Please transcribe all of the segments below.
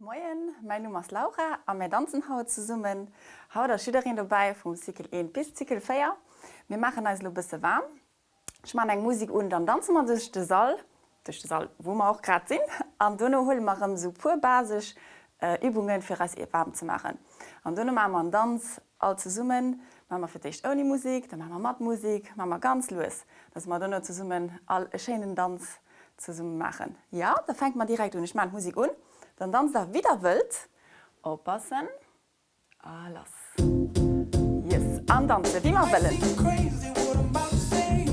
Moien, mäin Numm ass Laura a mär danzen haut zesummen. Haut ass jiddereen dobäi, vum Cycle 1 bis Cycle 4. Mir maachen eis elo bësse waarm. Ech maachen eng Musik un, dann danze mer duerch de Sall, duerch de Sall wou mer och grad sinn, an dono huele mer erëm esou puer basesch Übungen fir eis waarm ze maachen. An dono maache mer en Danz all zesummen, maache mer fir d'éischt ouni Musik, da maache mer mat Musik, maache mer ganz lues, dass mer dono zesummen all e schéinen Danz zesumme maachen. Jo, da fänke mer direkt un. Ech maachen d'Musik un, dann danzt der wéi der wëllt. Oppassen. A lass. Yes, an danze wéi mer wëllen.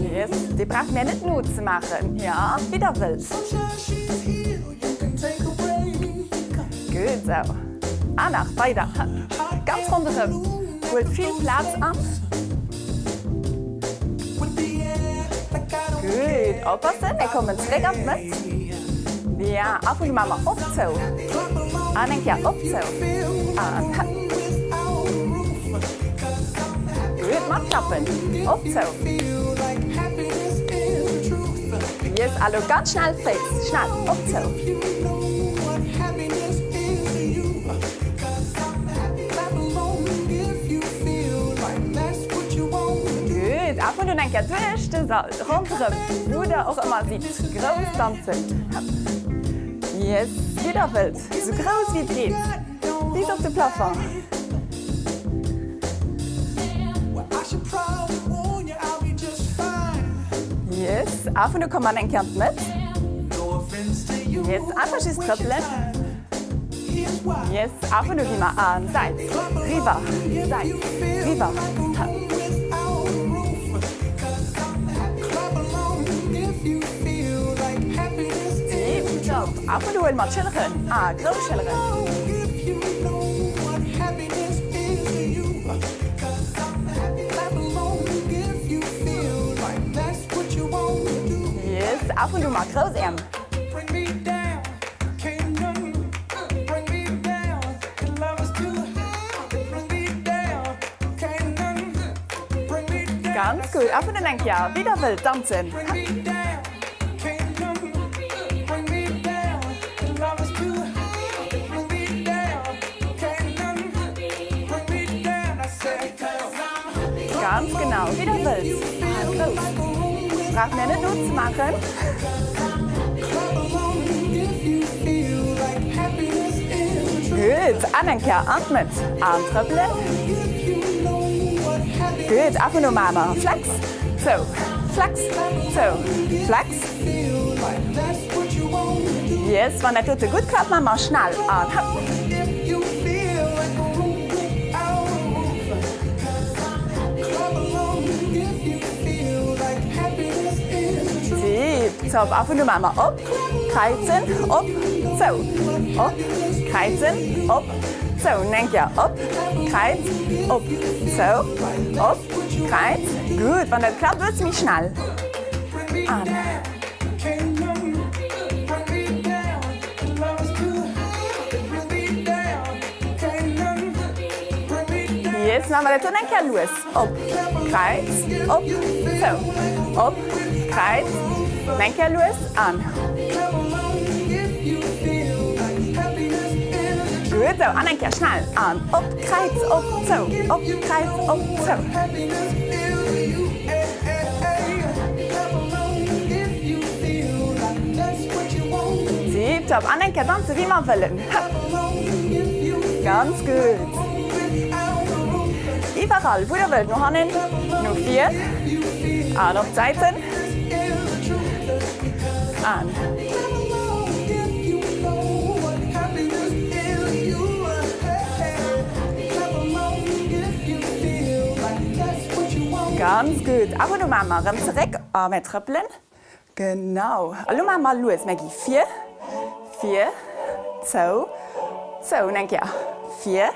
Yes, dir braucht mär net nozemaachen. Jo, wéi der wëllt. Gutt esou. A nach weider. Ganz ronderëm. Huelt vill Plaz an. Gutt, oppassen, mir kommen zeréck an d'Mëtt. Ja, a vun maache mer op zou. An eng Kéier op zou. An hëpp. Gutt, matklappen. Op zou. Yes, a lo ganz schnell Féiss. Schnell, op zou. Gutt, a vun dunn eng Kéier duerch de Sall, ronderëm, wou der och ëmmer sidd, grouss danzen. Hëpp. Yes, wéi der wëllt, sou grouss wéi et geet, bis op de Plafond. Yes, a vun du komme mer eng Kéier an d'Mëtt. Yes, einfach just trëppelen. Yes, a vun do gi mer an Säit, riwwer, Säit, riwwer, hëpp. Tip top. A vun do huele mer d'Schëlleren a grouss Schëlleren. Yes, a vun do mat grouss Äerm. Ganz gutt. A vun den eng Kéier wéi der wëllt danzen. Ganz genau, wéi der wëllt. A grouss. Braucht mir net nozemaachen. Gutt, an eng Kéier an d'Mëtt an trëppelen. Gutt, a vun do maache mer Flex, zou, Flex, zou, Flex. Yes, wann dat dote gutt klappt, maache mer schnell an hëpp. Tip top. A vun do maache mer op, kräizen, op, zou, op, kräizen, op, zou. Eng Kéier op, kräiz, op, zou, op, kräiz. Gutt, wann dat klappt, e bësse méi schnell. An. Yes, maache mer dat dunn eng Kéier lues. Op, Kräiz, op, zou, op, Kräiz, eng Kéier lues an. Gutt sou, an eng Kéier schnell an op, Kräiz, op, zou, op, Kräiz, op, zou. Tiptop, an eng Kéier danze wéi mer wëllen. Hëpp! Ganz gutt. Iwwerall wou der wëllt, no hannen, no vir an op d'Säiten an. Ganz gutt. A lo maache mer erëm zeréck a mir trëppelen. Genau. A lo maache mer lues. Mir gi vir, vir, zou, zou. Eng Kéier vir,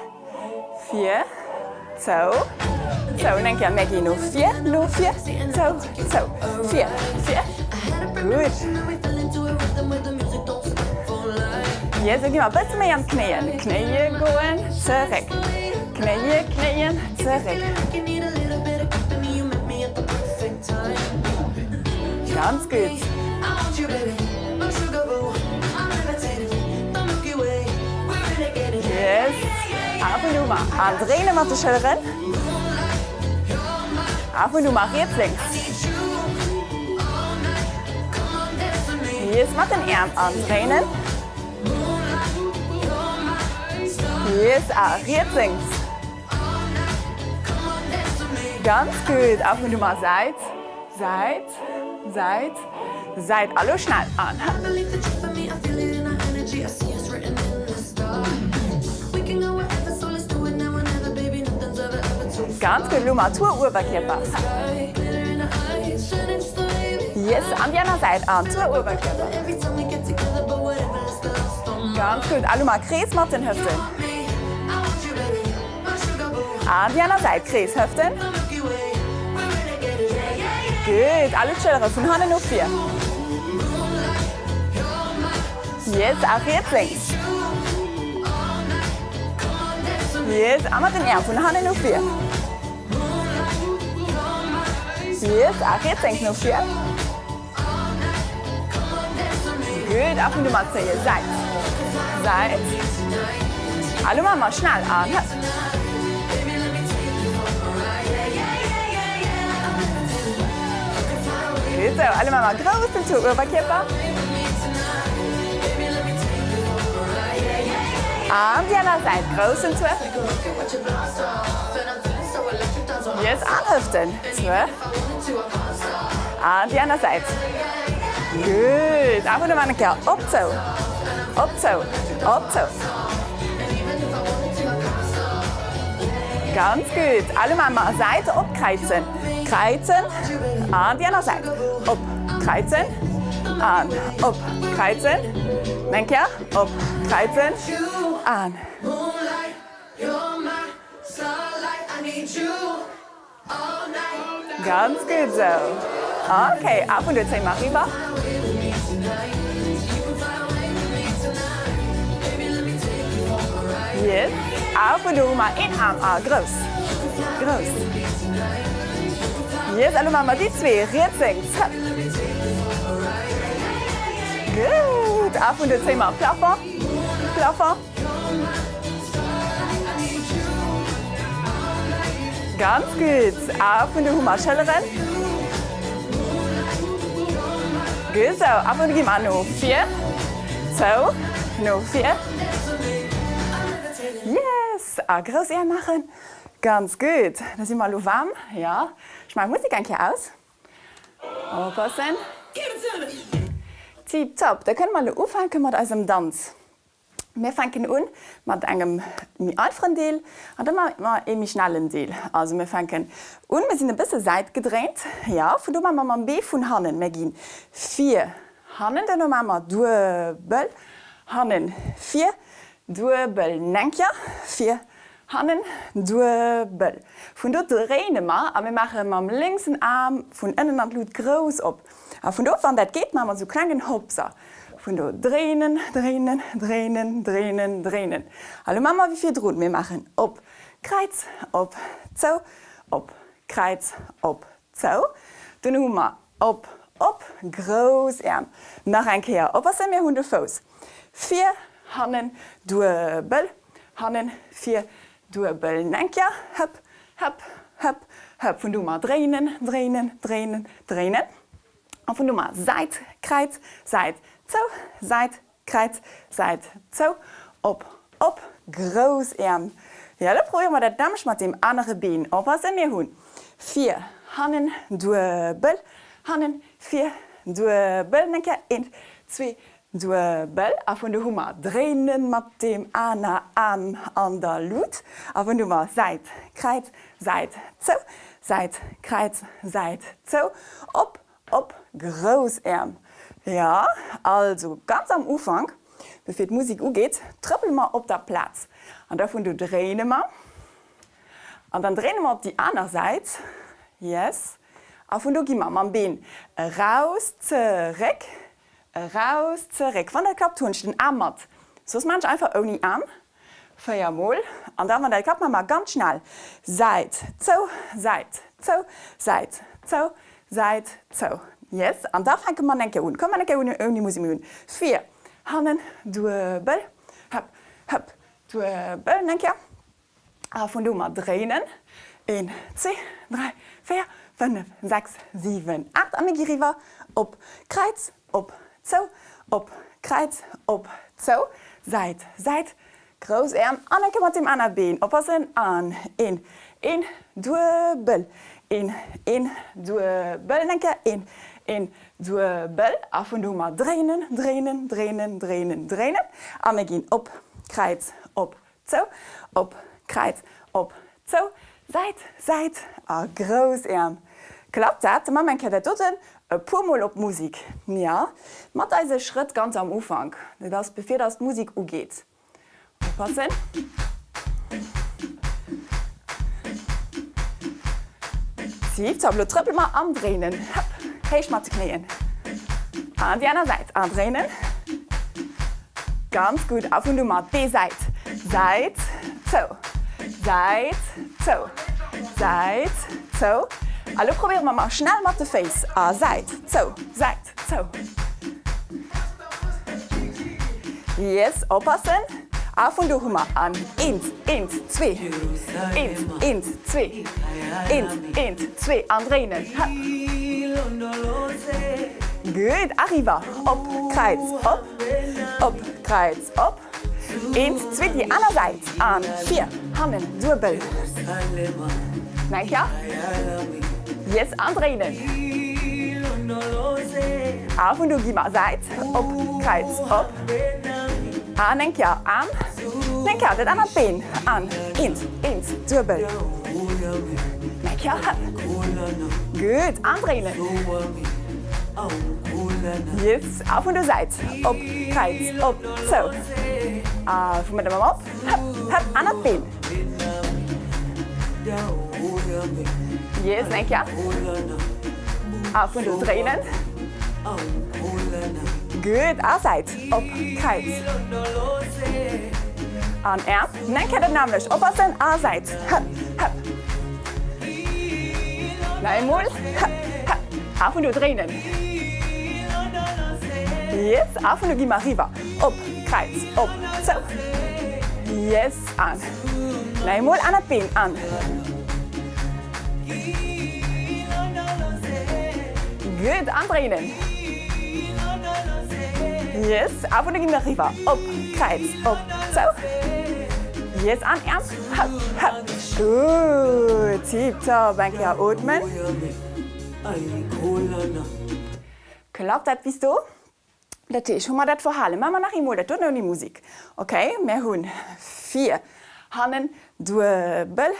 vir, zou, zou. Eng Kéier. Mir gi no vir, no vir, zou, zou. Vir, vir. Gutt. Yes, lo gi mer e bësse méi an d'Knéien. Knéie goen zeréck. Knéie, Knéien zeréck. Ganz gutt. Yes. A vun do mar an dréine mat de Schëlleren. A vun do mar riets, lénks. Yes, mat den Äerm an dréinen. Yes, a riets, lénks. Ganz gutt. A vun do mar Säit, Säit, Säit, Säit. A lo schnell an hëpp. Ganz gutt. Lo mar Tour Uewerkierper. Yes, an déi aner Säit an Tour Uewerkierper. Ganz gutt. A lo mar Krees mat den Hëften. An déi aner Säit, Krees, Hëften. Gutt, a lo d'Schëllere vun hannen no vir. Yes, a riets, lénks. Yes, a mat den Äerm vun hannen no vir. Yes, a riets, lénks no vir. Gutt, a vun do mat zéie Säit, Säit. A lo maache mer schnell an hëpp. Gutt sou, a lo maache mer groussen Tour Uewerkierper. An déi aner Säit, groussen Tour. Yes, an Hëften, Tour. An déi aner Säit. Gutt. A vun elo eng Kéier op zou, op zou, op zou. Ganz gutt. A lo maache mer Säite op, kräizen, kräizen. An déi aner Säit. Op, kräizen. An op, kräizen. Eng Kéier op, kräizen. An. Ganz gutt esou. Ok, a vun do zéie mer eriwwer. Yes, a vun do hu mer een Aarm a grouss, grouss. Yes, a lo maache mer déi zwee, riets, lénks, hëpp. Gutt, a vun do zéie mer Plafond, Plafond. Ganz gutt. A vun do hu mer Schëlleren. Gutt esou. A vun do gi mer no vir. Zou. No vir. Yes! A grouss Äerm maachen. Ganz gutt. Da si mer elo waarm. Jo. Ech maachen d'Musek eng Kéier aus. Oppassen. Tiptop. Da kënne mer elo ufänke mat eisem Danz. Mir fänken un mat engem méi einfachen Deel an da maache mer ee méi schnellen Deel. Also mir fänken un, mir sinn e bësse säitgedréint, jo, vun do maache mer mam Bee vun hannen, mir gi vir, hannen, duerno maache mer duebel, hannen, vir, duebel, enk, jo, vir, Hannen duebel. Vun do dréine mer a mir maache mam lénksen Aarm vun ënnen an d'Lut grouss op. A vun do, wann dat geet, maache mer esou klengen Hopser. Vun do dréinen, dréinen, dréinen, dréinen, dréinen. A lo maache mer wéi virdrun, mir maachen op, Kräiz, op, zou, op, Kräiz, op, zou. Duerno hu mer op, op, grouss Äerm. Nach eng Kéier oppassen, mir hunn de Fouss vir, hannen, duebel, hannen, vir, duebel, eng Kéier, hëpp, hëpp, hëpp, hëpp. Vun do mar dréinen, dréinen, dréinen, dréinen. A vun do mar Säit, Kräiz, Säit, zou, Säit, Kräiz, Säit, zou, op, op, grouss Äerm. Jo, elo probéiere mer dat nämmlecht mat deem anere Been. Oppassen, mir hunn vir, hannen, duebel, hannen, vir, duebel, eng Kéier, eent, zwee, duebel. A vun do hu mer dréine mat deem aner Aarm an der Lut. A vun do mer Säit, Kräiz, Säit, zou, Säit, Kräiz, Säit, zou, op, Op grouss Äerm. Jo, also ganz am Ufank, bevir d'Musik ugeet, trëppele mer op der Plaz an da vun do dréine mer an dann dréine mer op déi aner Säit, yes, a vun do gi mer mam Been eraus, zeréck, eraus, zeréck. Wann dat klappt, hunn ech den Aarm mat, soss maan ech einfach ouni Aarm. 4 mol an dann wann dat klappt maache mer ganz schnell Säit zou, Säit zou, Säit zou, Säit zou. Yes an da fänke mer eng Kéier un. Komm mer eng Kéier ouni Musek méi un. Vir, hannen, duebel, hëpp, hëpp, Duebel eng Kéier. A vun do mat dréinen. Een, zwee, dräi, véier, fënnef, sechs, siwen, aacht. A mir gi riwwer. Op, Kräiz, op, zou, op, Kräiz, op, zou. Säit, Säit. Grouss Äerm. An eng Kéier mat deem aner Been. Oppassen. An een, een, duebel. Een, een, duebel. Eng Kéier. Een, een, duebel. A vun do mat dréinen, dréinen, dréinen, dréinen, dréinen. A mir ginn op, Kräiz, op, Zou, op, Kräiz, op, zou, Säit, Säit a grouss Äerm. Klappt dat? Da maache mer eng Kéier dat doten e puer Mol op d'Musik. Jo, mat eise Schrëtt ganz am Ufank, dat ass bevir dass d'Musik ugeet. Oppassen. Tiptop, lo trëppele mer an dréinen. Hëpp, héich mat de Knéien. An déi aner Säit an dréinen. Ganz gutt, a vun do mat déi Säit. Säit, zou, Säit, zou, Säit, zou. A lo probéiere mer mar schnell mat de Féiss. A Säit, zou, Säit, zou. Yes, oppassen. A vun do hu mer an eent, eent, zwee, eent, eent, zwee, eent, eent, zwee an dréinen. Hëpp. Gutt, a riwwer. Op, Kräiz, op. Op, Kräiz, op. Eent, zwee, déi aner Säit. An vir, hannen, duebel. Nach eng Kéier. Yes, an dréinen. A vun do gi mer Säit, op, Kräiz, op. An eng Kéier, an eng Kéier dat anert Been. An eent, eent, duebel. Nach eng Kéier, hëpp. Gutt, an dréinen. Yes, a vun der Säit, op, Kräiz, op, zou. A vu mat dem op, hëpp, hëpp, anert Been. Yes, eng Kéier. A vun do dréinen. Gutt, a Säit, op, Kräiz. An Äerm, eng Kéier dat nämmlecht, oppassen, a Säit, hëpp, hëpp. Nach eemol, hëpp, hëpp. A vun do dréinen. Yes, a vun do gi mer riwwer. Op, Kräiz, op, zou. Yes, an. Nach eemol, anert Been, an. Gutt, an dréinen. Yes, a vun do gi mer riwwer. Op, Kräiz, op, zou. Yes, an Äerm. Hëpp, hëpp. Gutt, tiptop. Eng Kéier ootmen. Klappt dat bis do? Dat heescht, hu mer dat verhalen? Maache mer nach eemol dat doten ouni Musik. Ok, mär hunn vir, hannen, duebel,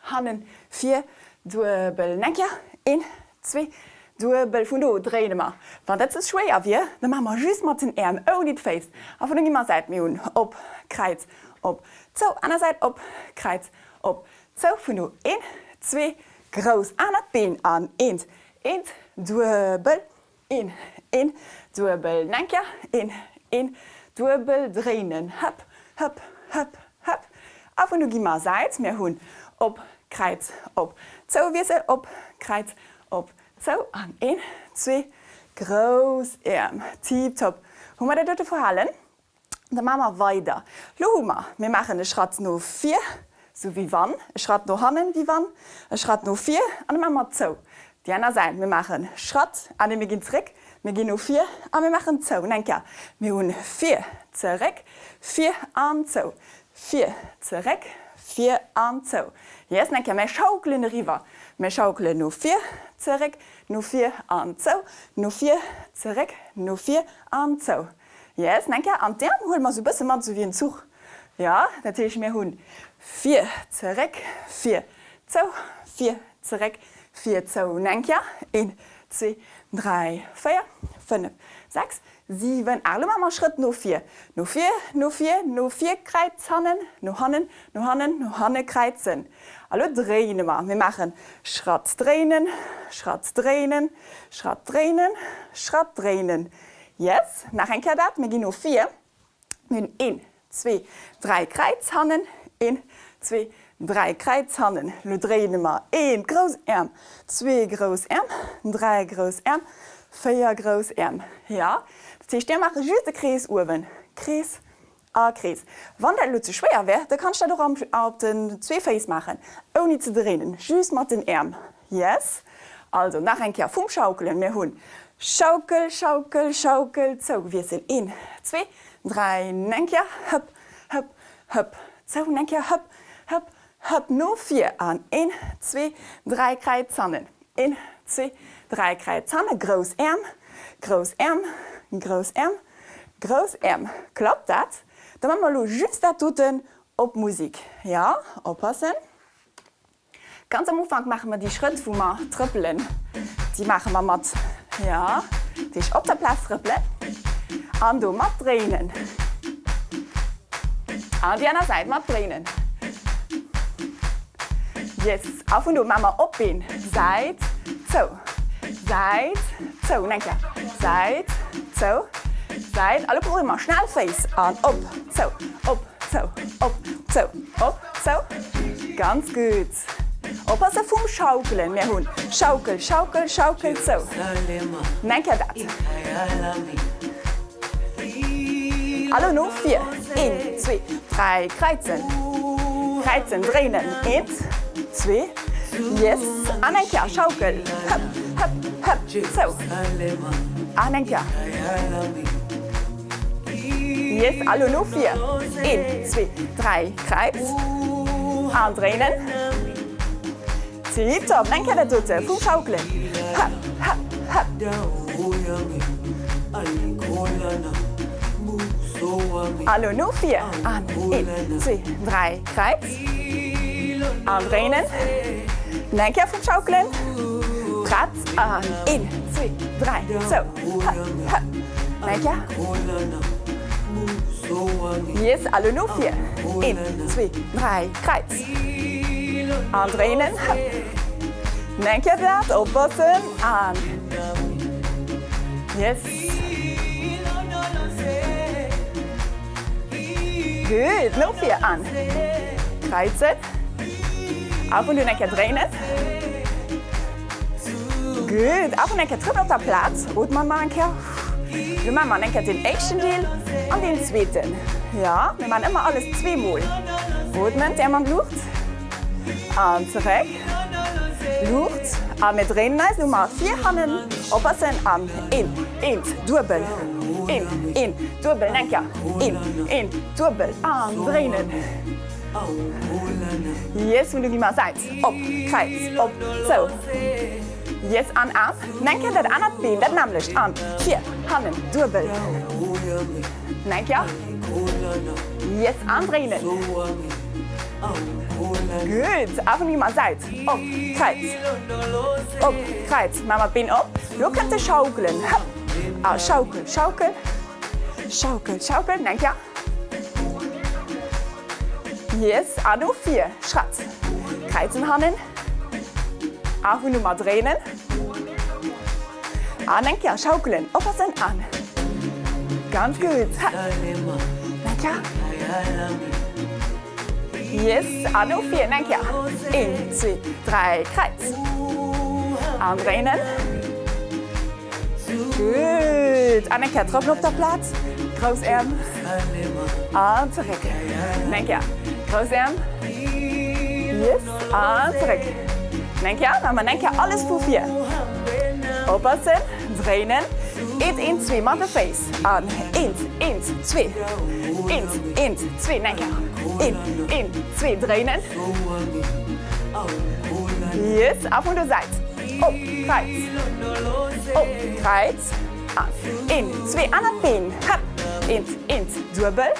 hannen, vir, duebel. Eng Kéier, een, zwee, duebel. Vun do dréine mer. Wann dat ze schwéier wier, da maache mer just mat den Äerm, ouni d'Féiss. A vun do gi mer Säit. Mir hunn op, Kräiz, op, zou, aner Säit, op, Kräiz, op, zou. Vun do een, zwee, Grouss, anert Been an eent, eent, duebel, een, een, duebel, eng Kéier, een, een, duebel, dréinen, hëpp, hëpp, hëpp, hëpp, a vun do gi mer Säit, mir hunn op, Kräiz, op, zou, Wiessel, op, Kräiz, op, zou, an een, zwee, grouss Äerm, tiptop. Hu mer dat dote verhalen? Da maache mer weider. Lo hu mer, mir maachen e Schratt no vir, sou wéi wann, e Schratt no hannen, wéi wann, e Schratt no vir an da maache mer zou. Déi aner Säit, mir maachen Schratt, ah nee, mir ginn zeréck, mir ginn no vir a mir maachen zou. Eng Kéier, mir hunn vir, zeréck, vir an zou, vir, zeréck, vir an zou. Yes, eng Kéier, mir schaukelen eriwwer, mir schaukelen no vir, zeréck, no vir an zou, no vir, zeréck, no vir an zou. Yes, eng Kéier an d'Äerm huele mer sou bësse mat, sou wéi en Zuch. Jo, dat heescht mir hunn vir, zeréck, vir, zou, vir, zeréck, vir, zou. Eng Kéier, een, zwee, dräi, véier, fënnef, sechs, siwen, aacht. Elo maache mer Schrëtt no vir, no vir, no vir, no vir, Kräiz, hannen, no hannen, no hannen, no hanne, kräizen. A lo dréine mer. Mir maachen Schratt dréinen, Schratt dréinen, Schratt dréinen, Schratt dréinen. Yes, nach eng Kéier dat. Mir ginn no vir. Mir hunn een, zwee, dräi, Kräiz hannen, een, zwee, dräi, Kräiz hannen. Lo dréine mer een grouss Äerm, zwee grouss Äerm, dräi grouss Äerm, véier grouss Äerm. Jo, dat heescht, d'Äerm maache just e Krees uewen. Krees. A Krees. Wann dat elo ze schwéier wär, da kanns dat och am op den zwee Féiss maachen, ouni ze dréinen, just mat den Äerm. Yes. Also nach eng Kéier vum Schaukelen. Mir hunn Schaukel, Schaukel, Schaukel, zou, Wiessel, een, zwee, dräi, eng Kéier, hëpp, hëpp, hëpp, zou, eng Kéier, hëpp, hëpp, hëpp, no vir an een, zwee, dräi, Kräiz hannen, een, zwee, dräi, Kräiz hannen, grouss Äerm, grouss Äerm, grouss Äerm, Grouss Äerm. Klappt dat? Da man mer elo just dat doten op Musik. Jo, oppassen. Ganz am Ufank maache mer déi Schrëtt wou mer trëppelen, déi maache mer mat. Jo, dat heescht op der Plaz trëppelen an do mat dréinen. An déi aner Säit mat dréinen. Yes, a vun do maache mer op Been, Säit, zou. Säit, zou, eng Kéier, Säit, zou, Säit, a lo brauche mer schnell Féiss an op, zou, op, zou, op, zou, op, zou. Ganz gutt. Oppasse vum Schaukelen, mir hunn Schaukel, Schaukel, Schaukel, zou. Eng Kéier dat. A lo no vir, een, zwee, dräi, kräizen, kräizen, dréinen, eent, zwee, Yes, an eng Kéier Schaukel, hëpp, hëpp, hëpp, zou, an eng Kéier. Yes, a lo no vir, een, zwee, dräi, Kräiz, an dréinen. Tiptop, eng Kéier dat dote vum Schaukelen, hëpp, hëpp, hëpp. A lo no vir, an een, zwee, dräi, Kräiz. An dréinen. Eng Kéier vum Schaukelen. Prett. An een, zwee, dräi, zou. Hëpp, hëpp. Eng Kéier. Yes, a lo no vir. Een, zwee, dräi, Kräiz. An dréinen. Hëpp. Eng Kéier dat. Oppassen. An. Yes. Gutt, no vir an kräizen. Af und un eng Kéier dréinen. Gutt, af und eng Kéier trëppelen op der Plaz. Ootmen mer eng Kéier. Lo maache mer eng Kéier deen éischten Deel an deen zweeten. Jo, mir maachen ëmmer alles zweemol. Ootmen, d'Äerm an d'Luucht an zeréck. Luucht a mir dréinen eis Nummer vir hannen oppassen an een, eent, duebel, een, een, duebel, eng Kéier, een, een, duebel an dréinen. Yes, vun du gi mer Säit, op, Kräiz, op, zou. Yes, an af, eng Kéier dat anert Been, dat nämmlecht an vir, hannen, duebel, eng Kéier. Yes, an dréinen. Gutt, a vun déi Säit, op, Kräiz, op, Kräiz, maache mer d'Been op. Lo kënnt de Schaukelen, hëpp, a schaukel, schaukel, schaukel, schaukel, eng Kéier. Yes, a no vir, Schratt, Kräizen hannen, a vun du mer dréinen. An eng Kéier schaukelen, oppassen an ganz gutt. Eng Kéier. Yes, an no vir, eng Kéier. Een, zwee, dräi, Kräiz. An dréinen. Gutt. An eng Kéier trëppelen op der Plaz. Grouss Äerm. An zeréck. Eng Kéier. Grouss Äerm. Yes, an zeréck. Eng Kéier, maache mer eng Kéier alles vu vir. Oppassen, dréinen. Eent, eent, zwee, mat de Féiss. An eent, eent, zwee. Eent, eent, zwee. Eng Kéier. Een, eent, zwee, dréinen. Yes, a vun der Säit. Op, Kräiz. Op, Kräiz. An eent, zwee, anert Been. Hëpp. Eent, eent, duebel.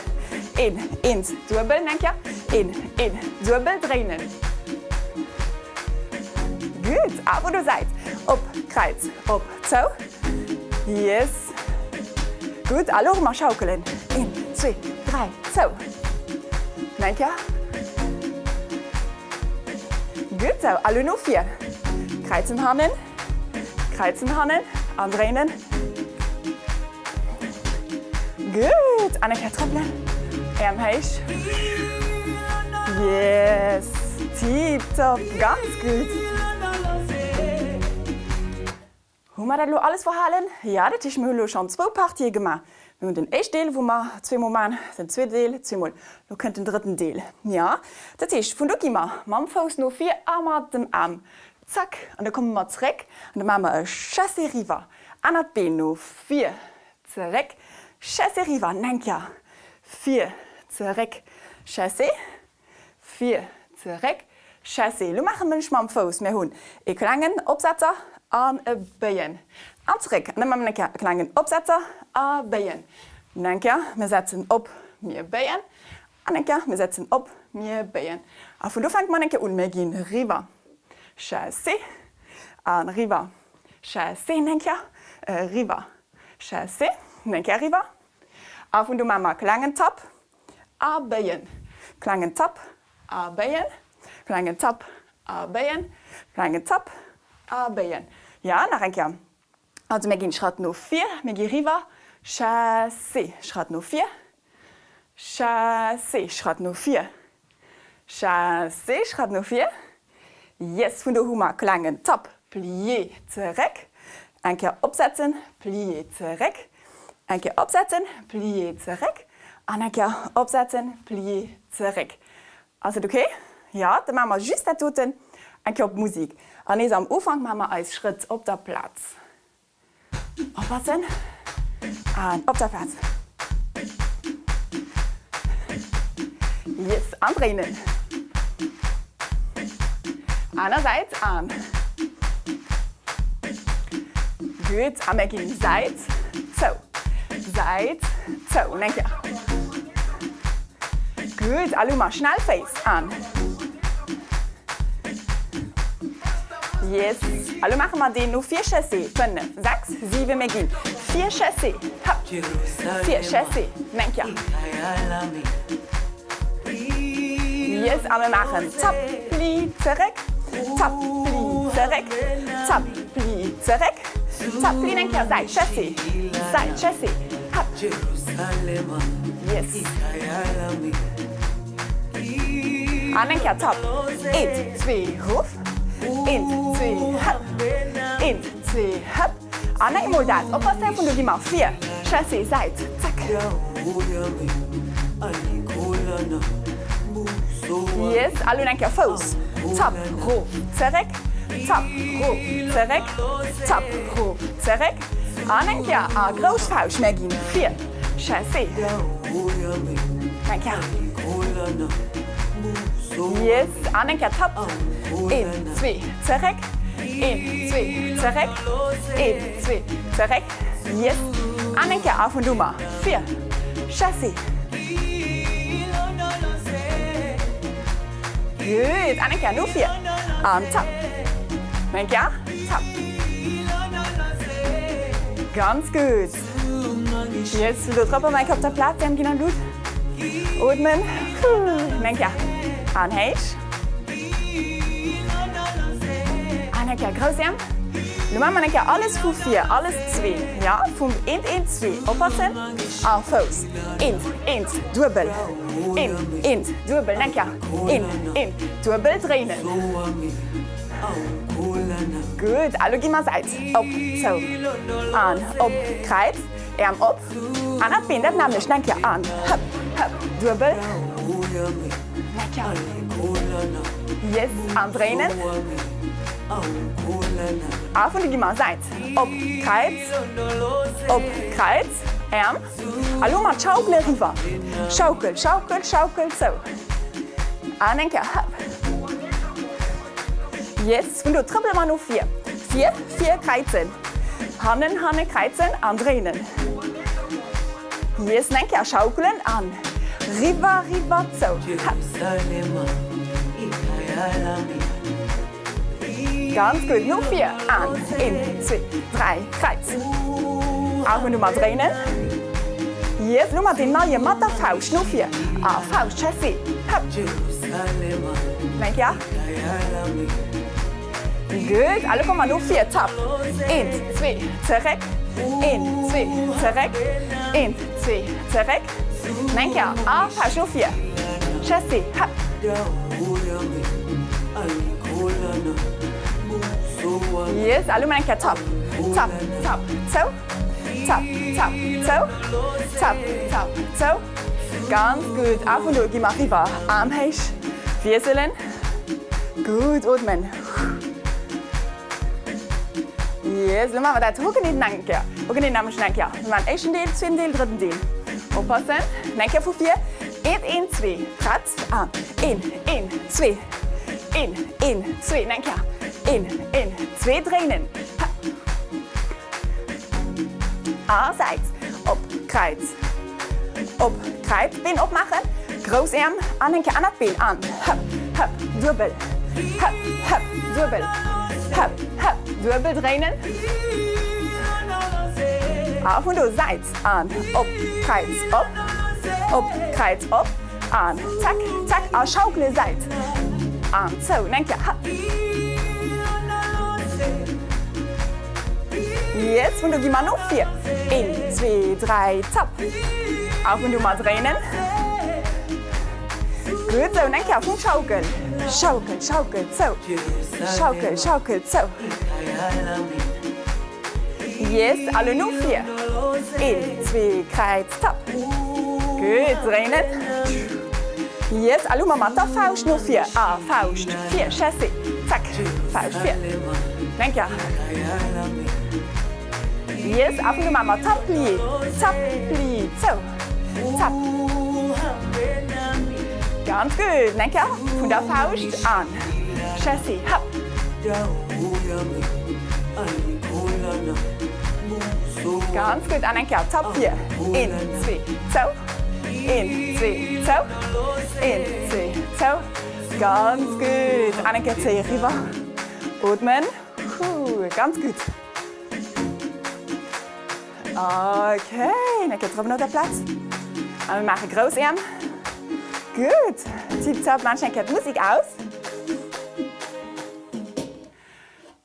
Een, eent, duebel. Eng Kéier. Een, een, duebel, dréinen. Gutt, a vun der Säit. Op, Kräiz, op, zou. Yes. Gutt, a lo mer schaukelen. Een, zwee, dräi, zou. Eng Kéier. Gutt sou, a lo no vir. Kräizen hannen, kräizen hannen an dréinen. Gutt, an eng Kéier trëppelen. Äerm héich. Yes, tiptop, ganz gutt. Hu mer dat elo alles verhalen? Jo, dat heescht, mir hu elo schonn zwou Partië gemaach. Mir hunn den éischt Deel, wou mer zweemol maachen, den zweete Deel zweemol, lo kënnt den drëtten Deel. Jo, dat heescht, vun do gi mer mam Fouss no vir a mat dem Aarm, zack, an da komme mer zeréck an da maache mer e Chassé riwwer, anert Been no vir, zeréck, Chassé riwwer, Nenker, vir, zeréck, Chassé. Vir, zeréck, Chassé. Lo maache mer mam Fouss. Mir hunn e klengen Opsetzer an e Béien. An zeréck. An da maache mer eng Kéier e klengen Opsetzer a Béien. Eng Kéier, mir setzen op, mir béien. An eng Kéier, mir setzen op, mir béien. A vun do fänke mer eng Kéier un. Mir ginn riwwer, Chassé, a riwwer, Chassé, eng Kéier, riwwer, Chassé, eng Kéier riwwer. A vun do maache mer e klengen Tapp A béien, klengen Zapp, a béien, klengen Zapp, a béien, klengen Zapp, a béien. Ja, nach eng Kéier. Also mir ginn Schratt no vir, mir gi riwwer, Chassé, Schratt no vir, Chassé, Schratt no vir, Chassé, Schratt no vir. Yes, vun do hu mer klengen Zapp, Plié, zeréck, eng Kéier opsetzen, Plié, zeréck, eng Kéier opsetzen, Plié, zeréck an eng Kéier opsetzen, Plié, zeréck. Ass dat ok? Jo, da maache mer just dat doten eng Kéier op d'Musik. An nees am Ufank maache mer eis Schrëtt op der Plaz. Oppassen an op der Plaz. Yes, an dréinen. Aner Säit an. Gutt, a mir ginn Säit zou, Säit zou. Eng Kéier. Gutt, a lo mar schnell Féiss an. Yes, a lo maache mer deen no vir Chassé. 5, 6, 7, mir ginn vir Chassé, hëpp, vir Chassé, eng Kéier. Yes, a mir maachen Zapp, Pli, zeréck, Zapp, Pli, zeréck, Zapp, Pli, zeréck, Zapp, Pli, eng Kéier Säit Chassé, Säit Chassé, hëpp. Yes. An eng Kéier Tapp. Eent, zwee, ruff. Eent, zwee, hëpp. Eent, zwee, hëpp. An eng mol dat. Oppassen, vun do gi mer vir. Chassé, Säit, zack. Yes, a lo eng Kéier Fouss. Zapp, rof, zeréck. Zapp, rof, zeréck. Zapp, rof, zeréck. An eng Kéier a grouss Fauscht. Mir ginn vir. Chassé. Eng Kéier. Yes, an eng Kéier Tapp. Een, zwee, zeréck. Een, zwee, zeréck. Een, zwee, zeréck. Yes. An eng Kéier a vun do mar vir. Chassé. Gutt. An eng Kéier no vir. An Tapp. Eng Kéier. Tapp. Ganz gutt. Yes, lo trëppel mer eng Kéier op der Plaz, d'Äerm ginn an d'Lut. Ootmen. Eng Kéier. An héich. An eng Kéier grouss Äerm. Lo maache mer eng Kéier alles vu vir, alles zwee. Ja, vum eent, eent, zwee. Oppassen. A Fouss. Eent, eent, duebel. Eent, eent, duebel. Eng Kéier. Eent, eent, duebel. Dréinen. Gutt, a lo gi mer Säit. Op, zou, an, op, Kräiz, Äerm op, anert Been, dat nämmlecht, eng Kéier, an, hëpp, hëpp, duebel, eng Kéier, yes, an dréinen, a vun do gi mer Säit, op, Kräiz, op, Kräiz, Äerm, a lo mat Schaukele eriwwer, Schaukel, Schaukel, Schaukel, zou, an eng Kéier, hëpp. Yes, vun do trëppele mer no vir. Vir, vir, kräizen. Hannen, hanne, kräizen an dréinen. Yes, eng Kéier schaukelen an riwwer, riwwer, zou. Hep. Ganz gutt, no vir an een, zwee, dräi, kräiz. A vun do mer dréinen. Yes, lo mat deem neie mat der Fauscht no vir a Fauscht, Chassé, hëpp. Eng Kéier. Gutt, a lo komme mer no vir, Tapp. Eent, zwee, zeréck. Eent, zwee, zeréck. Eent, zwee, zeréck. Eng Kéier a Fauscht no vir, Chassé, hëpp. Yes, a lo mol eng Kéier Tapp, Tapp, Tapp, zou. Zap, zap, zou. Zap, zap, zou. Ganz gutt. A vun do gi mer riwwer. Aarm héich. Wiesselen. Gutt, ootmen. Yes, lo maache mer dat hogeneen eng Kéier. Hogeneen nämlech eng Kéier. Mir maachen éischten Deel, zweeten Deel, drëtten Deel. Oppassen. Eng Kéier vu vir. Eent, een, zwee. Prett? An een, een, zwee. Een, een, zwee. Eng Kéier. Een, een, zwee. Dréinen. A Säit. Op, Kräiz. Op, Kräiz. Been opmaachen. Grouss Äerm. An eng Kéier anert Been. An hëpp, hëpp, duebel. Hëpp, hëpp, duebel. Hëpp, hëpp, duebel dréinen. A vun do Säit. An op, Kräiz, op. Op, Kräiz, op. An zack, zack a schaukele Säit. An zou. Eng Kéier. Hëpp. Yes, vun do gi mer no vir. Een, zwee, dräi, zapp. A vun do mer dréinen. Gutt esou. Eng Kéier vum Schaukel. Schaukel, schaukel, zou. Schaukel, schaukel, zou. Yes, a lo no vir. Een, zwee, Kräiz, zapp. Gutt, dréinen. Yes, a lo mer mat der Fauscht no vir. A Fauscht vir, Chassé, zack, Fauscht vir. Eng Kéier. Yes, a vun do maache mer Zapp, Pli, Zapp, Pli, zou, Zapp. Ganz gutt. Eng Kéier vun der Fauscht an Chassé, happ. Ganz gutt. An eng Kéier Zapp vir. Een, zwee, zou. Een, zwee, zou. Een, zwee, zou. Ganz gutt. An eng Kéier zéi eriwwer. Ootmen. Ganz gutt. Okay, eng Kéier drop op der Plaz. A mir maache grouss Äerm. Gutt. Tiptop. Maachen ech eng Kéier d'Musek aus.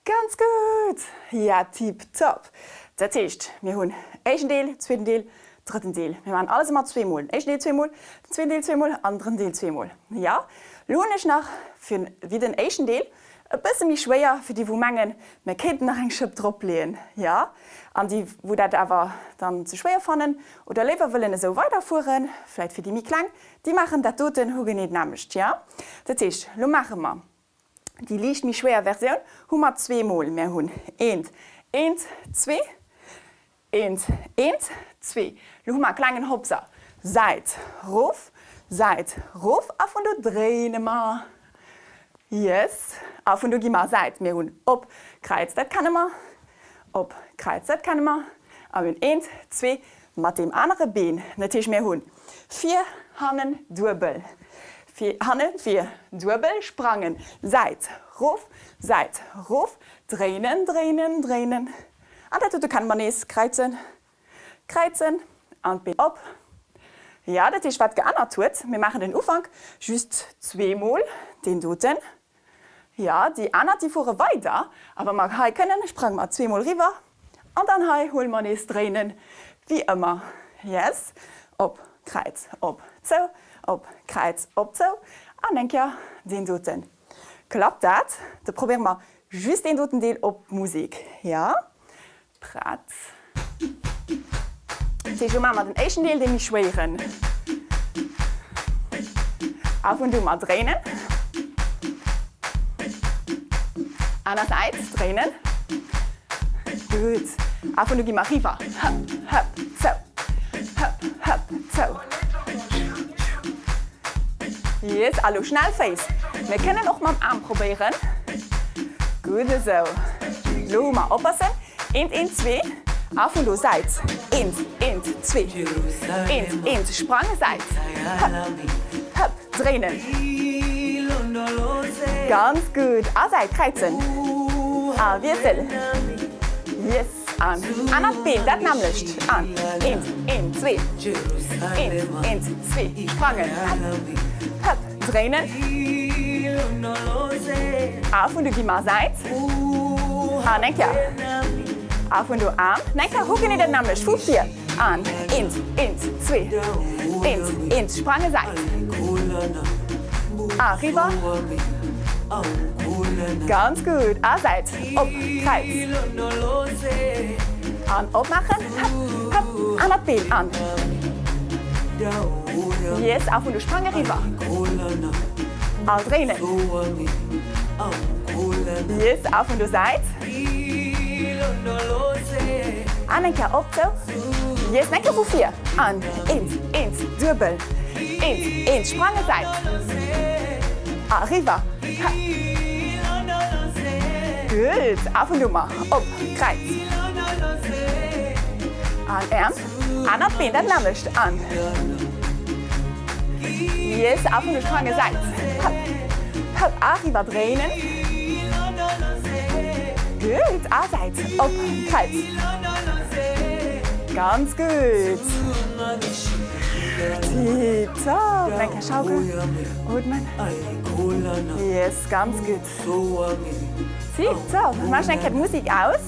Ganz gutt! Ja, tiptop! Dat heescht, mir hunn éischten Deel, zweeten Deel, drëtten Deel. Mir maachen alles ëmmer zweemol. Den éischten Deel zweemol, den zweeten Deel zweemol an den drëtten Deel zweemol. Jo? Lo hunn ech nach fir wéi den éischten Deel e bësse méi schwéier fir déi wou mengen, mir kéinten nach eng Schëpp drop leeën. Jo? An déi wou dat awer dann ze schwéier fannen oder léiwer wëllen esou weiderfueren, vläit fir déi méi kleng, déi maachen dat doten hu genee d'nämmlecht. Jo? Dat heescht, lo maache mer Déi liicht méi schwéier Versioun hu mer zweemol. Mir hunn eent, eent, zwee, eent, eent, zwee. Lo hu mer e klengen Hopser. Säit, rof, Säit, rof a vun do dréine mer. Yes. A vun do gi mer Säit. Mir hunn op, Kräiz, dat kenne mer. Op, Kräiz, dat kenne mer. A mir hunn eent, zwee mat deem anere Been. Dat heescht, mir hunn vir, hannen, duebel, vir, hannen, vir, duebel, sprangen, Säit, rof, Säit, rof, dréinen, dréinen, dréinen. An dat dote kenne mer nees, kräizen, kräizen an d'Been op. Jo, dat heescht, wat geännert huet, mir maachen den Ufank just zweemol, deen doten. Jo, déi aner, déi fuere weider. A wa mer hei kënnen, sprange mer zweemol riwwer an dann hei huele mer nees dréinen, wéi ëmmer. Yes, op, Kräiz, op, zou, op, Kräiz, op, zou an eng Kéier deen doten. Klappt dat? Da probéiere mer just deen doten Deel op d'Musek. Jo, Prett? Dat heescht, elo maache mer den éischten Deel, dee méi schwéieren. A vun do mer dréinen. Aner Säit, dréinen. Gutt. A vun do gi mer riwwer. Hëpp, hëpp, zou. Hëpp, hëpp, zou. Yes, a lo schnell Féiss. Mir kënnen och mam Aarm probéieren. Gutt esou. Lo hu mer, oppassen, eent, eent, zwee, a vun do Säit. Eent, eent, zwee, eent, eent, sprange Säit. Hëpp, hëpp, dréinen. Ganz gutt. A Säit, kräizen. A wiessel. Yes. An anert Been, dat nämmlecht. An eent, eent, zwee, eent, eent, zwee, sprangen, hëpp, hëpp, dréinen. A vun do gi mer Säit. An eng Kéier. A vun do Aarm. Eng Kéier hu genee dat nämmlecht vu vir. An eent, eent, zwee, eent, eent, sprange Säit. A riwwer. Ganz gutt. A Säit. Op, Kräiz. An opmaachen, hëpp, hëpp, anert Been an. Yes, a vun de Sprang eriwwer. Al dréinen. Yes, a vun der Säit. An eng Kéier op, zou. Yes, eng Kéier vu vir. An eent, eent, duebel. Eent, eent, sprange Säit. A eriwwer. Hëpp. Gutt, a vun do mar op, Kräiz. An Äerm. Anert Been dat nämmlecht. An. Yes, a vun de Sprange Säit. Hëpp, hëpp, a riwwer dréinen. Gutt, a Säit, op, Kräiz. Ganz gutt. Tiptop. Eng Kéier schaukeln. Ootmen. Yes, ganz gutt. Tiptop. Maachen eng Kéier d'Musik aus.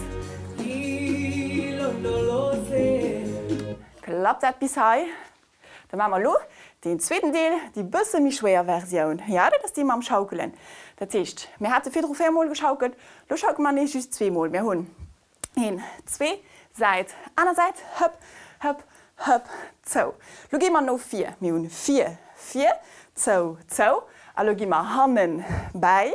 Klappt dat bis hei? Da maache mer elo deen zweeten Deel, déi bësse méi schwéier Versioun. Jo, dat ass déi mam Schaukelen. Dat heescht, mir hate virdru 4 Mol geschaukelt, elo schaukele mer nees just zweemol. Mir hunn een, zwee, Säit, aner Säit, hëpp, hëpp, hëpp, zou. Lo gi mer no vir. Mir hunn vir, vir, zou, zou. A lo gi mer hannen bäi,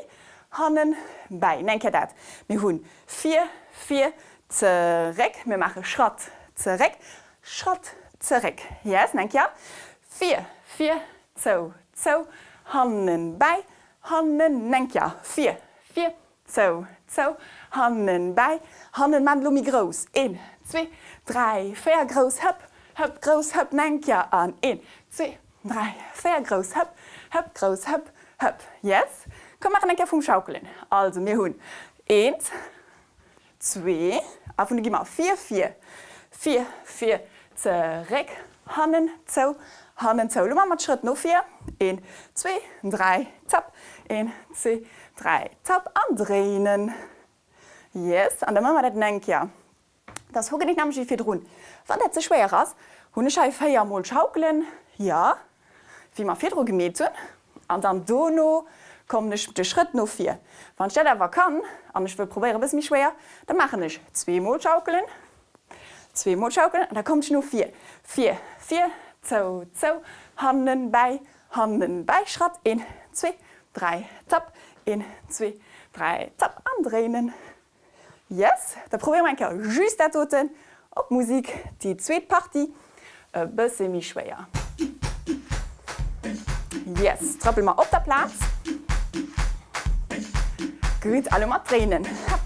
hannen bäi. Eng Kéier dat. Mir hunn Vir, vir, zeréck. Mir maache Schratt, zeréck, Schratt, zeréck. Yes, eng Kéier. Vir, vir, zou, zou, hannen, bäi, hannen, eng Kéier. Vir, vir, zou, zou, hannen, bäi, hannen. Maachen elo méi grouss. Een, zwee, dräi, véier, grouss, hëpp, hëpp, grouss, hëpp, eng Kéier. An een, zwee, dräi, véier, grouss, hëpp, hëpp, grouss, hëpp, hëpp. Yes. Komm, maachen eng Kéier vum Schaukelen. Also, mir hunn Eent, zwee, a vun do gi mer vir, vir, vir, vir, zeréck, hannen, zou, hannen, zou. Elo maache mer d'Schrëtt no vir, een, zwee, dräi, zapp, een, zwee, dräi, zapp, an dréinen. Yes, an da maache mer dat eng Kéier. Dass hogen ech nämlech wéi virdrun. Wann dat ze schwéier ass, hunn ech hei 4 mol schaukelen, jo, wéi mer virdru gemeet hunn, an dann dono kommen ech de Schrëtt no vir. Wann ech dat awer kann an ech wëll probéieren e bësse méi schwéier, da maachen ech zweemol schaukelen, zweemol schaukelen an da kommen ech no vir, vir, vir, zou, zou, hannen, bäi, hannen, bäi, Schratt, een, zwee, dräi, zapp, een, zwee, dräi, zapp an dréinen. Yes, da probéiere mer eng Kéier just dat doten op Musik, déi zweet Partie e bësse méi schwéier. Yes, trëppele mer op der Plaz. Gutt, a lo mat dréinen. Hopp.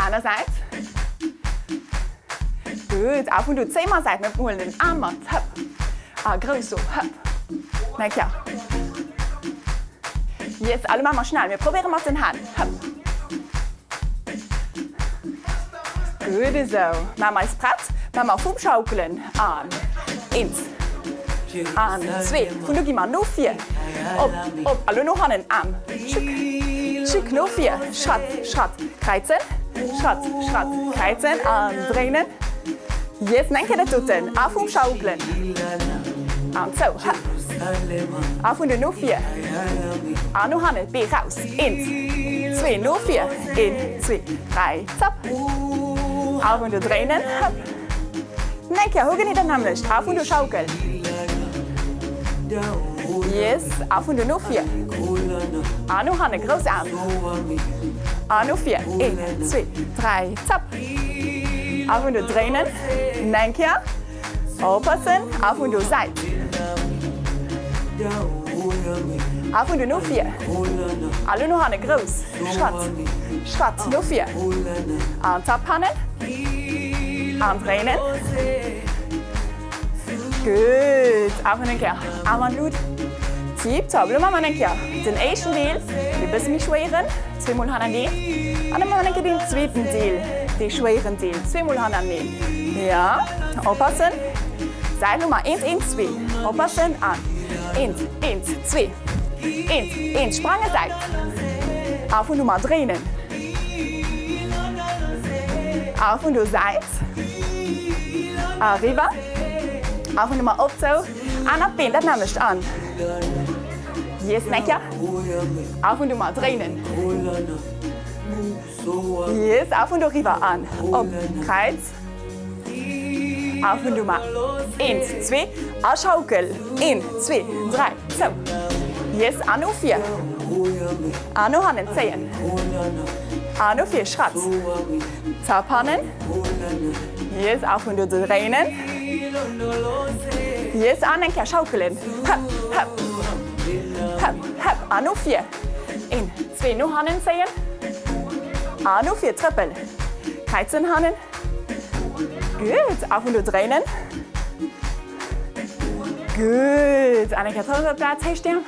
Aner Säit. Gutt, a vun do zéie mer Säit, mir huelen den Aarm mat. Hopp. A grouss so. Hopp. Eng Kéier. Yes, a lo maache mer schnell. Mir probéiere mat den Hänn. Hëpp. Gutt esou. Maache mer eis prett. Maache mer vum Schaukelen. An eent. An zwee. Vun do gi mer no vir. Op, op. A lo no hannen. Aarm. Tschück. Tschück. No vir. Schratt, Schratt. Kräizen. Schratt, Schratt. Kräizen. An dréinen. Yes, eng Kéier dat doten. A vum Schaukelen. An zou. Hëpp. A vun do no vir. An no hanne. Bee raus. Eent, zwee, no vir. Een, zwee, dräi, zapp. A vun do dréinen. Hëpp. Eng Kéier hou genee dat nämmlecht. A vun do schaukeln. Yes. A vun do no vir. A no hanne. Grouss Aarm. A no vir. Een, zwee, dräi, zapp. A vun do dréinen. Eng Kéier. Oppassen. A vun do Säit. A vun do no vir. A lo no hanne. Grouss Schratt. Schratt no vir. An Zapp hannen. An dréinen. Gutt. A vun eng Kéier. Aarm an d'Lut. Tiptop. Lo maache mer eng Kéier den éischten Deel, dee bësse méi schwéieren. Zweemol hannerneeën. An da maache mer eng Kéier deen zweeten Deel, dee schwéieren Deel. Zweemol hannerneeën. Ja, oppassen. Säit Nummer eent, eent, zwee. Oppassen. An eent, eent, zwee. Eent, eent, sprange Säit. A vun do mar dréinen. A vun do Säit. A riwwer. A vun do mar op zou. Anert Been, dat nämmlecht. An. Yes, eng Kéier. A vun do mar dréinen. Yes, a vun doriwwer an op Kräiz. A vun do mar eent, zwee a schaukel. Een, zwee, dräi, zou. Yes, an no vir. An no hannen zéien. An no vir, Schratt. Zapp hannen. Yes, a vun do dréinen. Yes, an eng Kéier schaukelen. Hëpp, hëpp. Hëpp, hëpp. An no vir. Een, zwee, no hannen zéien. An no vir, trëppel. Kräizen hannen. Gutt. A vun do dréinen. Gutt. An eng Kéier zréck op d'Plaz. Héich d'Äerm.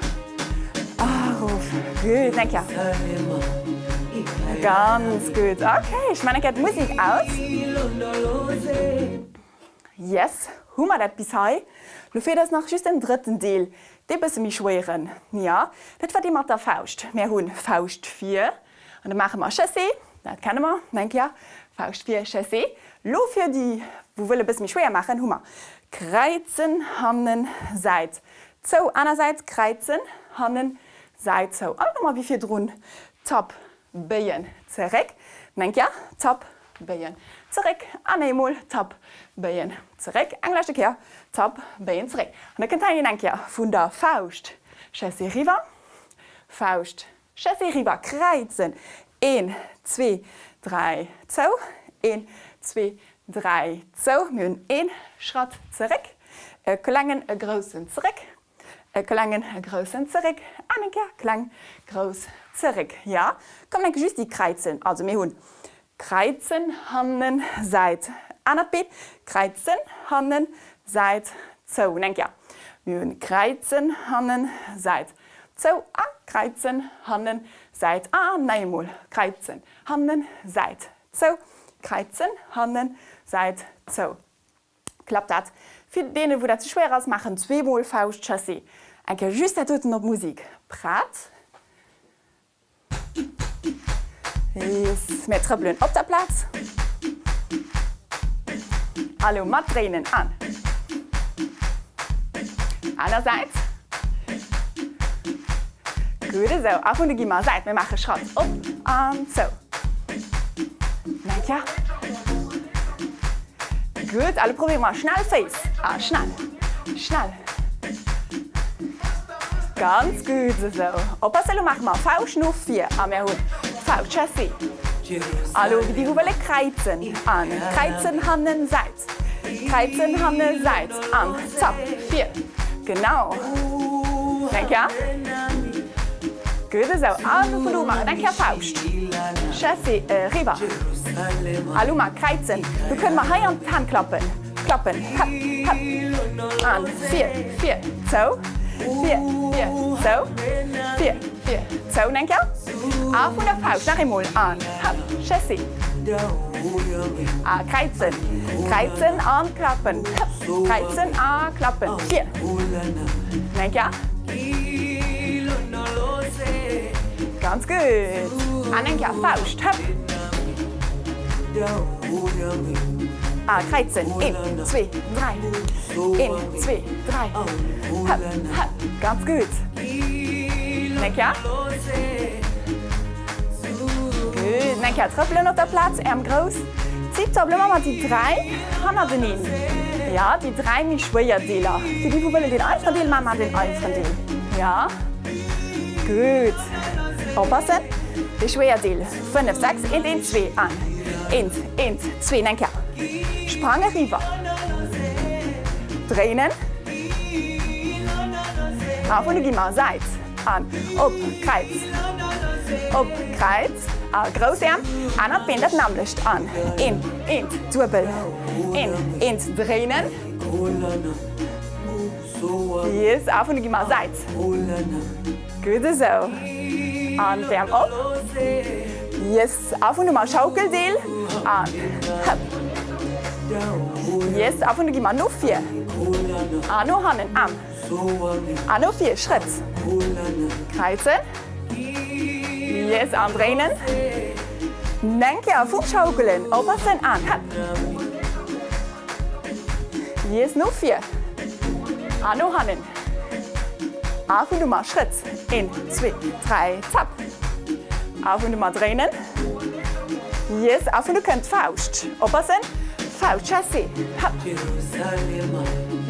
A erof. Gutt. Eng Kéier. Ganz gutt. Okay, ech man eng Kéier d'Musek aus. Yes, hu mer dat bis hei. Lo feelt eis nach just en drëtten Deel, dee bësse méi schwéieren. Jo, dat war dee mat der Fauscht. Mär hunn Fauscht vir an da maache mer Chassé, dat kenne mer, eng Kéier Fauscht vir, Chassé. Lo fir déi wou wëlle bësse méi schwéier maachen, hu mer Kräizen, hannen, Säit, zou, aner Säit, Kräizen, hannen, Säit, zou. An dann hu mer wéi virdrun Tapp, Béien, zeréck, eng Kéier, Tapp, Béien, zeréck, an eemol, Tapp, Béien, zeréck, eng leschte Kéier, Tapp, Béien, zeréck. An da kënnt hei een eng Kéier vun der Fauscht, Chassé riwwer, Fauscht, Chassé riwwer, kräizen, een, zwee, dräi, zou, een, zwee, dräi, zou. Mir hunn een Schratt zeréck, e klengen, e groussen zeréck, E klengen, e groussen zeréck an eng Kéier kleng, grouss zeréck. Jo, komm enke just déi kräizen. Also mir hunn kräizen, hannen, Säit, anert Been, kräizen, hannen, Säit, zou. Eng Kéier, mir hunn kräizen, hannen, Säit, zou a kräizen, hannen, Säit a nach eemol kräizen, hannen, Säit, zou, kräizen, hannen, Säit, zou. Klappt dat? Fir deenen wou dat ze schwéier ass, maachen zweemol Fauscht Chassé. Eng Kéier just dat doten op Musik. Prett? Yes, mir trëppelen op der Plaz. A lo mat dréinen an aner Säit. Gutt esou. A vun de gi mer Säit. Mir maache Schratt op an zou. Eng Kéier. Gutt. A lo probéiere mer schnell Féiss. A schnell. Schnell. Ganz gutt esou. Oppasse, lo maache mer Fauscht no vir. A mir hunn Fauscht, Chassé. A lo déi wou wëlle kräizen. An kräizen hannen Säit. Kräizen, hanne, Säit an zapp, vir. Genau. Eng Kéier. Gutt esou. An vun do maachen eng Kéier Fauscht. Chassé, eriwwer. A lo mar kräizen. Do kënne mer hei an d'Hänn klappen. Klappen. Hëpp, hëpp. An vir, vir, zou. Vir, vir, zou. Vir, vir, zou. Eng Kéier. A vun der Fauscht nach eemol. An hëpp, Chassé. A kräizen, kräizen an klappen, hëpp, kräizen a klappen, vir. Eng Kéier. Ganz gutt. An eng Kéier Fauscht, hëpp. A kräizen, een, zwee, dräi, een, zwee, dräi, hëpp, hëpp. Ganz gutt. Eng Kéier. Gutt, eng Kéier trëppelen op der Plaz, Äerm grouss. Zip-Zap, lo maache mer déi 3 hannerteneen. Jo, déi 3 méi schwéier Deeler. Fir déi wou wëllen deen einfachen Deel maachen, maachen deen einfachen Deel. Jo, gutt. Oppassen, dee schwéier Deel. 5, 6, eent, eent, zwee an eent, eent, zwee. Eng Kéier Sprang eriwwer, dréinen a vun do gi mer Säit. An op, Kräiz, op, Kräiz, a grouss Äerm, anert Been dat nämmlecht, an een, eent, duebel, een, eent, dréinen. Yes, a vun de gi mer Säit. Gutt esou. An d'Äerm op. Yes, a vun de mer Schaukeldeel, an hëpp. Yes, a vun de gi mer no vir, an no hannen, Aarm. An no vir, Schrëtt. Kräizen. Yes, an dréinen. Eng Kéier vum Schaukelen oppassen an hëpp. Yes, no vir. An no hannen. A vun do mar Schrëtt. Een, zwee, dräi, zapp. A vun do mar dréinen. Yes, a vun do kënnt d'Fauscht. Oppassen, Fauscht, Chassé, hëpp.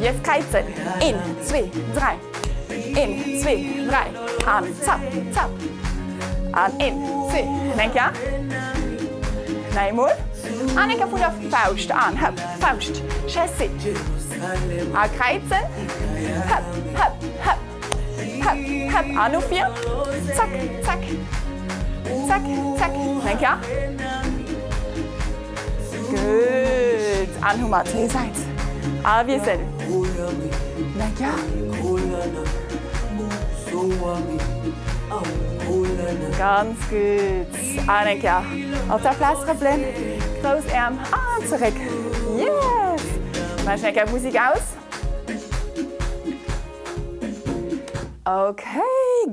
Yes, kräizen, een, zwee, dräi, een, zwee, dräi, an zapp, zapp, an een, zwee, eng Kéier, nach eemol, an eng Kéier vun der Fauscht, an hëpp, Fauscht, Chassé, a kräizen, hëpp, hëpp, hëpp. Hëpp, hëpp, an no vir. Zack, zack, zack, zack. Eng Kéier. Gutt. An hu mer zwéi Säit. A wiessel. Eng Kéier. Ganz gutt. An eng Kéier op der Plaz trëppelen. Grouss Äerm an zeréck. Yes! Maachen eng Kéier Musik aus. Ok,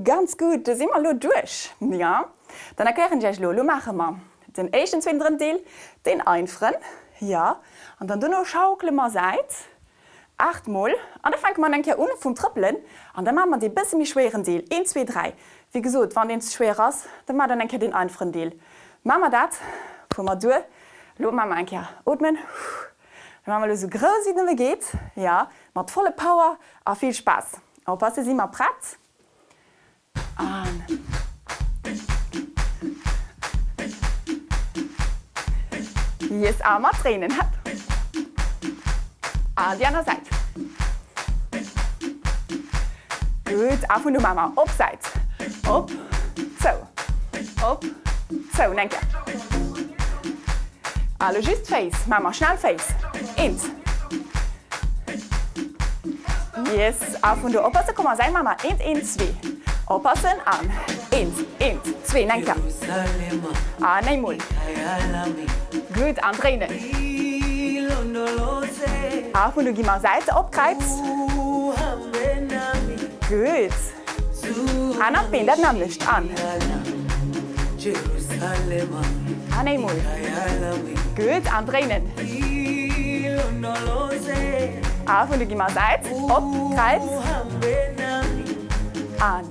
ganz gutt, do si mer elo duerch. Jo, dann erklären ech iech elo. Elo maache mer den éischten, zweeten, drëtten Deel, deen einfachen, jo, an dann dono schaukele mer Säit 8 mol an da fänke mer an eng Kéier un vum Trëppelen an da maache mer dee bësse méi schwéieren Deel, een, zwee, dräi. Wéi gesot, wann deen ze schwéier ass, da maacht dann eng Kéier deen einfachen Deel. Maache mer dat, fuere mer duer. Elo maache mer eng Kéier ootmen. Da maache mer elo sou grouss wéi et nëmme geet, jo, mat volle Power a vill Spaass. Oppasse, si mer prett? An. Yes, a mat dréinen, hëpp. An déi aner Säit. Gutt, a vun do maache mer op Säit, op, zou, op, zou. Eng Kéier. A lo just d'Féiss, maache mer schnell Féiss. Eent. Yes, a vun do oppassen, komm mer säi maache mer eent, eent, zwee. Oppassen, an eent, eent, zwee, eng Kéier. An eemol. Gutt, an dréinen. A vun do gi mer Säite op Kräiz. Gutt. Anert Been dat nämmlecht. An. An eemol. Gutt, an dréinen. A vun do gi mer Säit op Kräiz. An.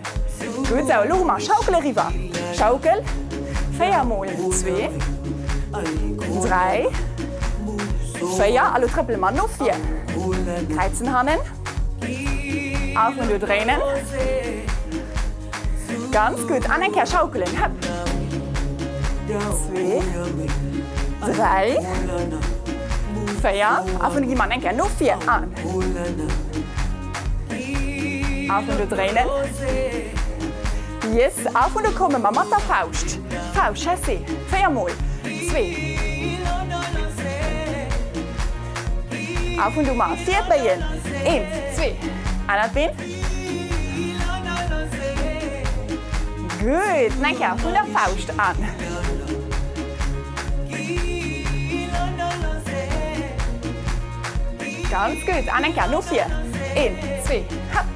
Gutt, sou, elo hu mer Schaukel eriwwer. Schaukel, 4 mol 2, 3, 4, a lo trëppele mer no vir. Kräizen hannen, a vun do dréinen. Ganz gutt, an eng Kéier schaukelen, hëpp. 2, 3, 4, a vun do gi mer an eng Kéier no vir, an. A vun do dréinen. Yes, a vun do komme mer mat der Fauscht. Fauscht, Chassé, 4 mol, zwee. A vun do mar vir béien. Eent, zwee, anert Been. Gutt, nach eng Kéier vun der Fauscht an. Ganz gutt, an eng Kéier no vir. Een, zwee, hopp.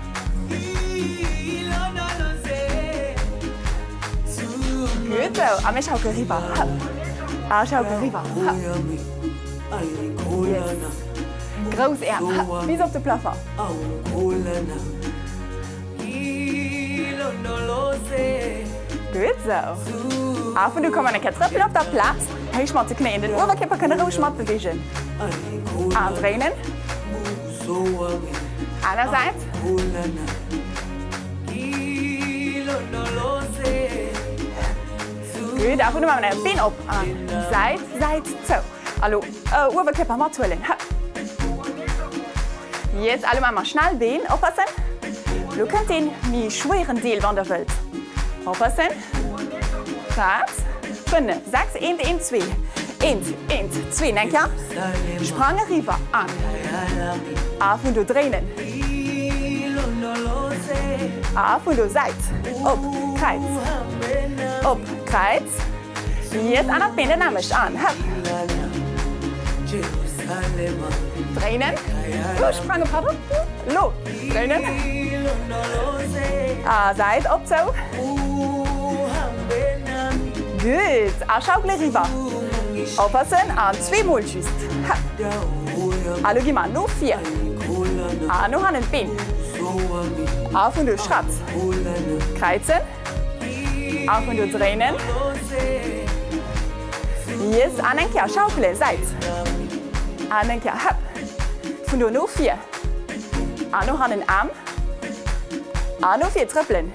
Gutt esou, a mir schauke riwwer, hopp. A schauke riwwer, hopp. Yes. Grouss Äerm, hopp, bis op de Plafond. Gutt esou. A vun do komm an eng Kéier trëppelen op der Plaz. Héich mat de Knéien, den Uewerkierper kënne roueg mat beweegen. An dréinen. Aner Säit. Gutt, a vun do maache mer nach Been op an Säit, Säit, zou. A lo Uewerkierper mathuelen. Hëpp. Yes, a lo maache mer schnell Been. Oppassen, lo kënnt dee méi schwéieren Deel, wann der wëllt. Oppassen. 4, 5, 6, eent, eent, zwee, eent, eent, zwee, eng Kéier. Sprang eriwwer an a vun do dréinen. A vun do Säit, op, Kräiz, op, Kräiz. Yes, anert Been dat nämmlecht an hëpp. Dréinen, sprange, pardon, lo dréinen. A Säit, op, zou. Gutt, a schaukele riwwer. Oppassen, an zweemol just. Hëpp. A lo gi mer no vir a no hannen d'Been. A vun do Schratt kräizen. A vun do dréinen. Yes, an eng Kéier schaukele Säit. An eng Kéier hëpp. Vun do no vir. An no hannen Aarm. An no vir trëppelen.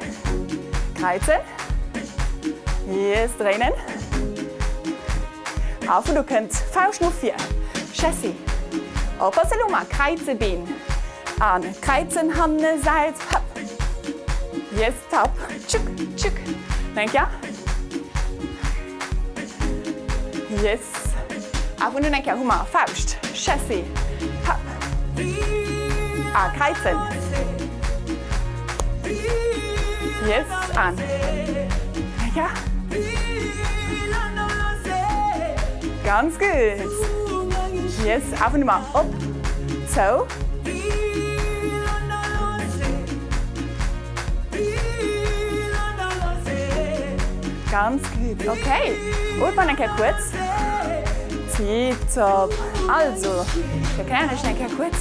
Kräizen. Yes, dréinen. A vun do kënnt Fauscht no vir. Chassé. Oppasse lo mar kräize Been. An kräizen hanne Säit. Hëpp. Yes, top. Tschuk, tschuk. Nach eng Kéier. Yes. A vun dunn eng Kéier hu mer Fauscht, Chassé, Hëpp. A kräizen. Yes, an eng Kéier. Ganz gutt. Yes, a vun du mer op, zou. Ganz gutt, ok. Ootmen eng Kéier kuerz. Tiptop. Also, ech erklären iech eng Kéier kuerz.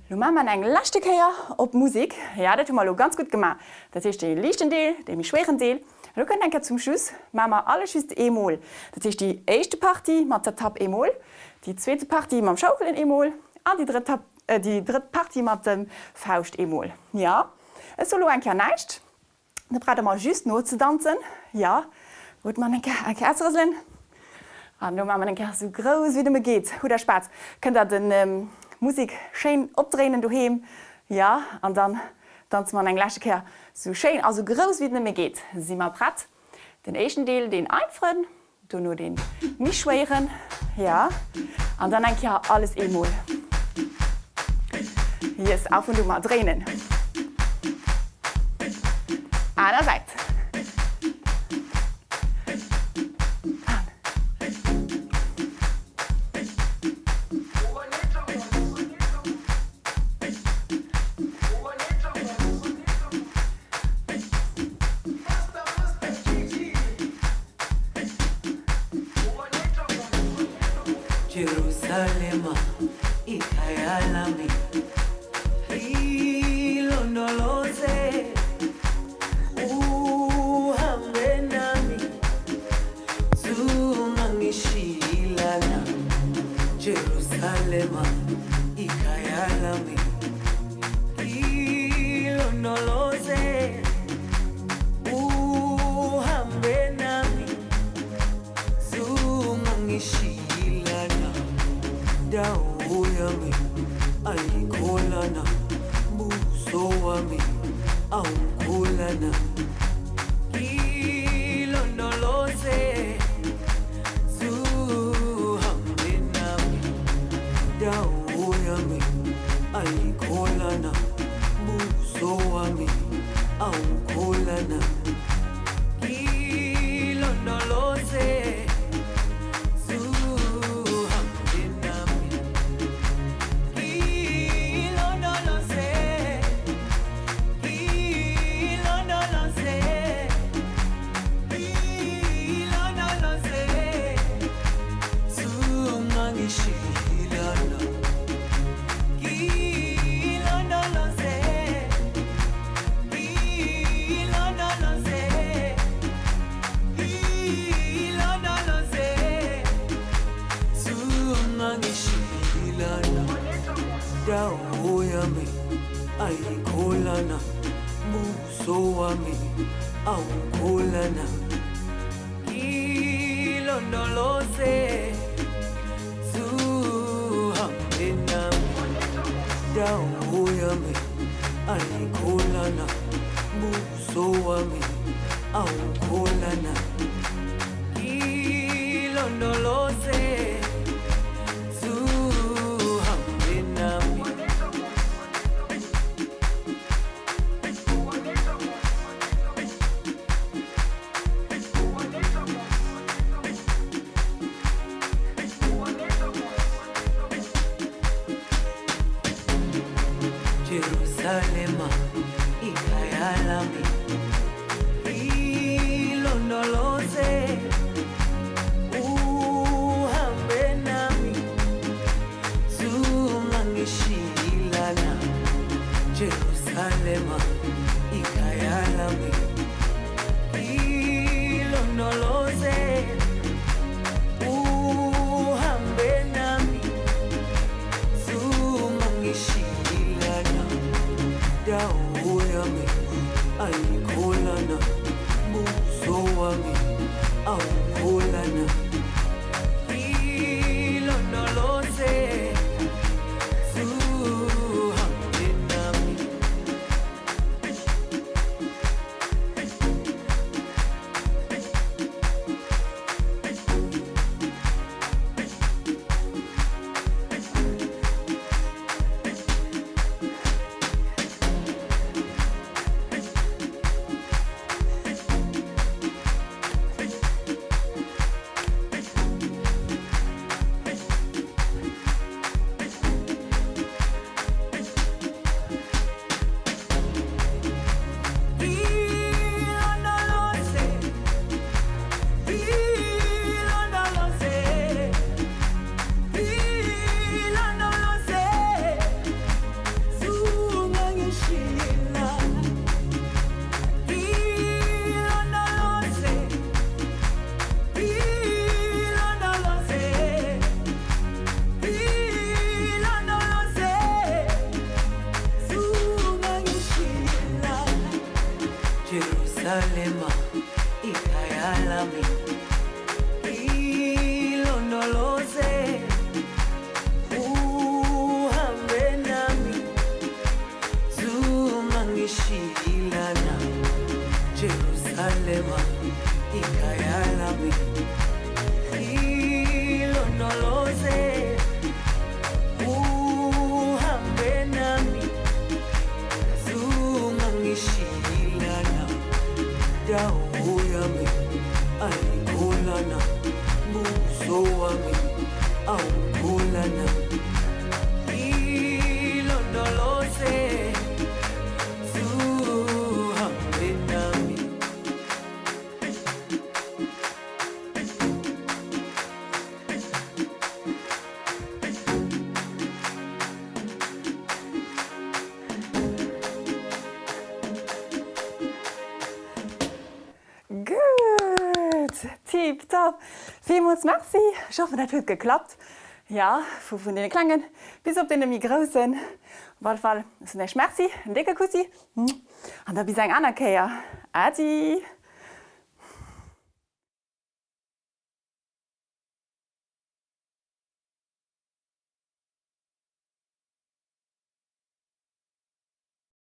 Lo maache mer eng leschte Kéier op Musik. Jo, dat hu mer elo ganz gutt gemaach. Dat heescht, dee liichten Deel, dee méi schwéieren Deel. Elo kënnt eng Kéier zum Schluss, maache mer alles just eemol. Dat heescht, déi éischte Partie mat der Tapp eemol, déi zweete Partie mam Schaukelen eemol an déi drëtt Tapp, déi drëtt Partie mat dem Fauscht eemol. Jo, ech soe lo eng Kéier näischt, da braucht der mer just nozedanzen. Jo, gutt, man eng Kéier eng Kéier ausrëselen an lo maache mer eng Kéier esou grouss wéi et nëmme geet. Hutt der Spaass? Kënnt der den Musik schéin opdréinen doheem? Jo, an dann Danze mer eng leschte Kéier sou schéin a sou grouss wéi et nëmme geet. Si mer prett? Den éischten Deel, deen einfachen, dono deen méi schwéieren, jo, an dann eng Kéier alles eemol. Yes, a vun do mer dréinen. Aner Säit. An. Jerusalema ikhaya lami ilondoloze uhambe nami zungangishiyilana dawo yami ayikholana buso wami awukholana ilondoloze zuhambe nami dawo yami ayikholana buso wami awukholana ilondoloze zuhambe nami ilondoloze ilondoloze ilondoloze zungangishilana ilondoloze ilondoloze ilondoloze zungangishilana dawo yami ayikholana buso wami awukholana ilondoloze zuhambe nami dawo yami ayikholana buso wami awukholana ilondoloze zuhambe nami Jerusalema ikhaya lami ilondoloze uhambe nami zungangishilana Jerusalema ikhaya lami ilondoloze. Awukholana Ilondoloze Zuhambe nami. Jerusalema ikhaya lami ilondoloze uhambe nami zungangishiyilana Jerusalema ikhaya lami ilondoloze uhambe nami zungangishiyilana dawo yami ayikholana buso wami awukholana ilondoloze zuhambe nami. Gutt, tip top. Villmools Merci. Ech hoffen dat huet geklappt. Jo, vu vun deene Klengen bis op deene méi Groussen. Op alle Fall, ech soen iech Merci, en décke Kussi an da bis eng aner Kéier. Adi!